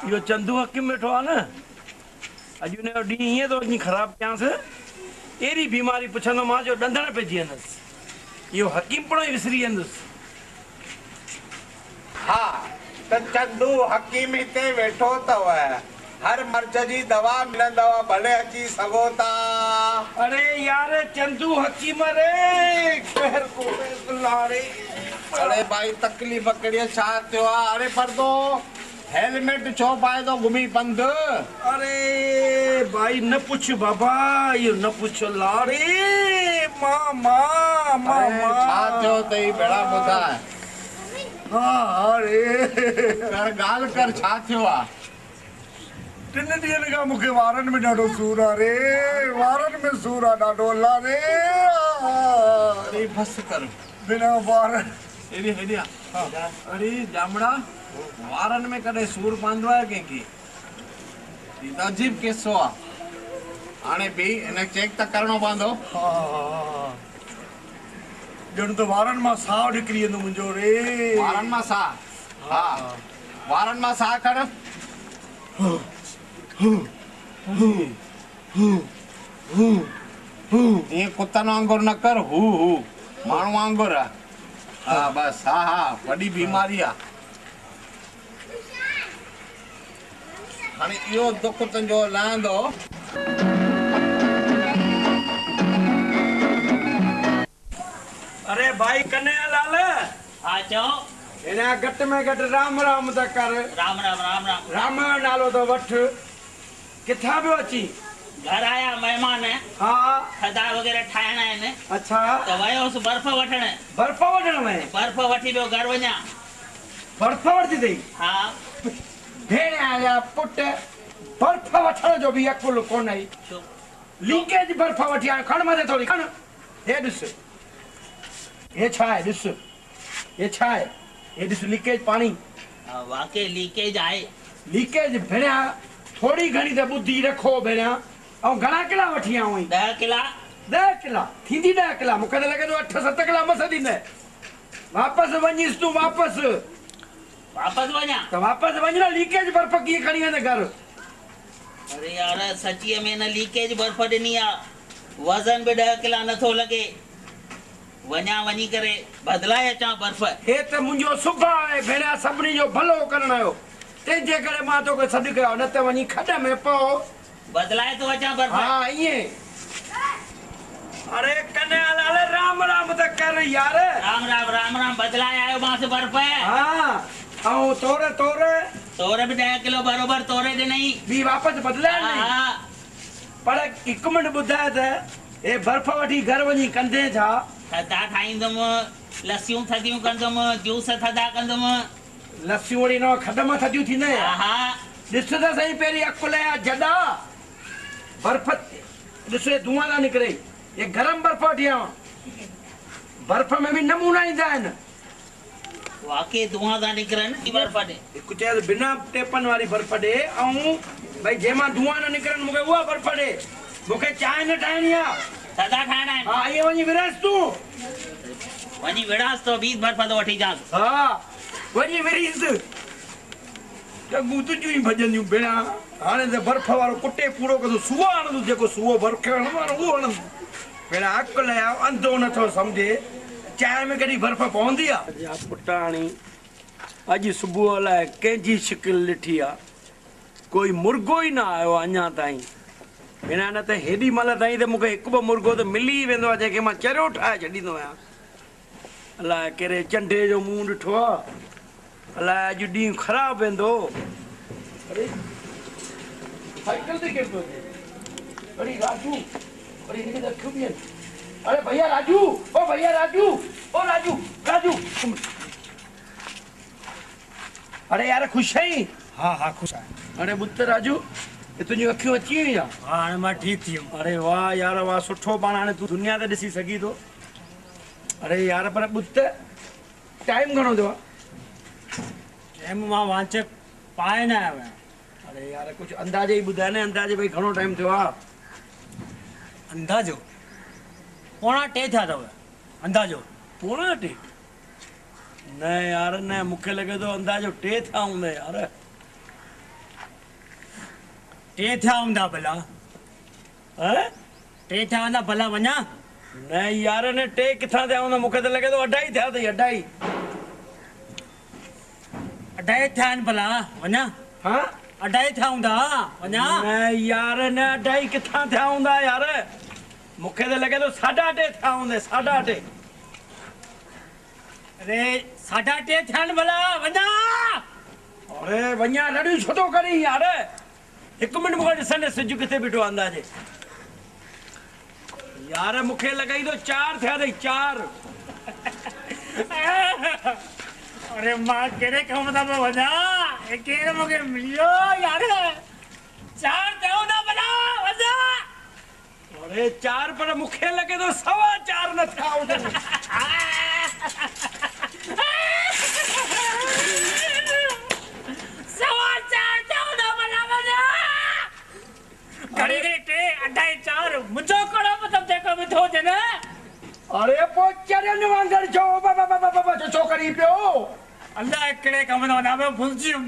इहो चंदू हकीम वेठो आहे न, अॼु हुनजो ॾींहुं ईअं थो वञी ख़राबु कयांसि, अहिड़ी बीमारी पुछंदोमांसि जो ॾंदण पइजी वेंदसि, इहो हकीम पणो ई विसरी वेंदुसि। हा त चंदू हकीम हिते वेठो अथव, हर मर्ज़ जी दवा मिलंदव, भले अची सघो था। अरे यार चंदू हकीम रे, ख़ैर रे। अरे भाई तकलीफ़ कहिड़ी आहे, छा थियो आहे? अरे परदो हेलमेट छो पाए थो घुमी पंध? अरे भाई न पुछ बाबा, इहो न पुछ लारे। मां मां मां अरे छा थियो अथई भेड़ा ॿुधाए। हा अरे कर ॻाल्हि कर, छा थियो आहे? टिनि ॾींहंनि खां मूंखे वारनि में ॾाढो सूर आहे रे, वारनि में सूर आहे ॾाढो, अलाह रे। अरे बस कर बिना वारनि। हेॾे हेॾे आ। अरे जामड़ा, वारनि में कॾहिं सूर पवंदो आहे कंहिंखे? हीउ त अजीब किस्सो आहे। हाणे बि हिन चेक त करिणो पवंदो। हा ॼण त वारनि मां साह निकिरी वेंदो मुंहिंजो रे। वारनि मां साह? हा वारनि मां साह खण। ईअं कुतनि वांगुरु न कर, हू हू माण्हू वांगुरु आहे। हा बसि, हा हा वॾी बीमारी आहे। हाणे इहो दुख तुंहिंजो लहंदो। अरे भाई कन्हैया लाल। हा चओ। हिन घटि में घटि राम राम त कर। राम राम राम राम। राम जो नालो त वठि। किथां पियो अची? घर आया महिमान। हा थधा वग़ैरह ठाहिणा आहिनि। अच्छा। त वियोसि बर्फ़ वठण। बर्फ़ वठण वए? बर्फ़ वठी पियो घर वञा। बर्फ़ वरिती अथई? हा। भेण आया पुट, बर्फ़ वठण जो बि अकुलु कोन्हे। लीकेज बर्फ़ वठी आयो, खण मथे थोरी खण। हे ॾिस, हे छा आहे? ॾिस हे छा आहे? हे ॾिस लीकेज पाणी। वाकई लीकेज आहे। लीकेज भेणिया, थोरी घणी त ॿुधी रखो भेणिया। ऐं घणा किला वठी आयो आहीं? 10 किला। 10 किला थींदी? 10 किला मूंखे त लॻे थो 8-7 किला मस थींदे। वापसि वञीस तूं, वापसि वापसि वञा त वापसि वञ न, लीकेज बर्फ़ कीअं खणी वेंदे घर? अरे यार सचीअ में न लीकेज बर्फ़ ॾिनी आहे, वज़न बि 10 किला नथो लॻे। वञा वञी करे बदिलाए अचां बर्फ़। हे त मुंहिंजो सुभाउ आहे भेणिया, सभिनी जो भलो करण जो, तंहिंजे करे मां तोखे सॾु कयो, न त वञी खॾ में पओ। बदिलाए थो अचां बर्फ़। हा ईअं। अरे कन्हैया लाल राम राम त कर यार। राम राम राम राम। बदिलाए आयोमांसि बर्फ़। हा ऐं तोर तोर तोर बि 10 किलो बरोबरि तोरे ॾिनई। ॿी वापसि बदिलाए ॾिनई। पर हिकु मिंट ॿुधाए त हे बर्फ़ वठी घर वञी कंदे छा? थधा ठाहींदुमि, लसियूं थधियूं कंदुमि, जूस थधा कंदुमि। लसियूं वरी हिन खॾ मां थधियूं थींदे? हा। ॾिस त सही पहिरीं अकुल जा जॾा, बर्फ़ ॾिस धुआं था निकिरे, हे गरम बर्फ़ वठी आयो। बर्फ़ में बि नमूना ईंदा आहिनि। वाकई धुआं था निकिरनि बर्फ़ ॾे। हिकु चए बिना टेपनि वारी बर्फ़ ॾे, ऐं भई जंहिंमां धुआं न निकिरनि मूंखे उहा बर्फ़ ॾे। मूंखे चांहि न ठाहिणी आहे, थधा ठाहिणा आहिनि। हा ईअं वञी विरास तूं। वञी विड़ांसि थो, ॿी बर्फ़ थो वठी अचांसि। हा वञी विरीस, चङूं तुंहिंजूं ई भॼंदियूं भेणा। हाणे त बर्फ़ वारो कुटे पूरो कंदो, सुओ हणंदो, जेको सुओ बर्फ़ खे हणंदो आहे उहो हणंदो। भेणा अकुल आहियां, अंधो नथो सम्झे। चांहि में कॾहिं बर्फ़ पवंदी आहे? पुटाणी अॼु सुबुह लाइ कंहिंजी शिकिल ॾिठी आहे, कोई मुर्गो ई न आयो आहे अञा ताईं। भेणा न त हेॾी महिल ताईं त मूंखे हिकु ॿ मुर्गो त मिली ई वेंदो आहे, जंहिंखे मां चरियो ठाहे छॾींदो आहियां। अलाए कहिड़े चंडे जो मुंहुं ॾिठो आहे, अलाए अॼु ॾींहुं ख़राबु वेंदो। अरे साइकिल ते केरु थो अचे? अरे राजू, अरे हिनखे त अखियूं बि आहिनि। अरे भैया राजू, ओ भैया राजू, ओ राजू राजू। अरे यार ख़ुशि आहीं? हा हा ख़ुशि आहियां। अरे ॿुध त राजू, हे तुंहिंजूं अखियूं अची वियूं छा? हा हाणे मां ठीकु थी वियुमि। अरे वाह यार वाह, सुठो पाण हाणे तूं दुनिया त ॾिसी सघी थो। अरे यार पर ॿुध त, टाइम घणो थियो आहे? टाइम मां वांच पाए न आयो आहियां। अरे यार कुझु अंदाज़े ई ॿुधाए न, अंदाज़े भई घणो टाइम थियो आहे? अंदाज़ो 2:45 थिया अथव। अंदाज़ो 2:45? न यार न, मूंखे लॻे थो अंदाज़ो 3 थिया हूंदा यार। ٽي ٿيا هوندا ڀلا. هه؟ ٽي ٿيا هوندا ڀلا وڃان؟ نه يار نه ٽي ڪٿان ٿيا هوندا مون کي ته لڳي ٿو اڍائي ٿيا اٿئي اڍائي. اڍائي ٿيا آهن ڀلا وڃان؟ ها؟ اڍائي ٿيا هوندا وڃان؟ نه يار نه اڍائي ڪٿان ٿيا هوندا يار مون کي ته لڳي ٿو ساڍا ٽي ٿيا هوندئي ساڍا ٽي. اري ساڍا ٽي ٿيا آهن ڀلا وڃان؟ اري وڃان رڙيون ڇو ٿو ڪرين يار هڪ منٽ مون کي ڏسڻ ڏي سج ڪٿي بيٺو آهي اندازي. يار مون کي لڳائي ٿو چار ٿيا اٿئي چار. اري مان ڪهڙي ڪم تان پيو وڃان هي ڪير مون کي مليو يار چار ٿيا هوندا ڀلا وڃان. اڙي چار پر مون کي لڳي ٿو سوا چار نه ٿيا هجن. سوا چار ٿيا هوندا ڀلا وڃان. گهڙي گهڙي ٽي اڍائي چار منهنجو ڪهڙو مطلب جيڪو به ٿو هجي نه. اڙي پوء چرين وانگر ڇو ب ب ب ب ڇو ڪرين پيو. الاء ڪهڙي ڪم تان وڃان پيو ڀلجي ويم.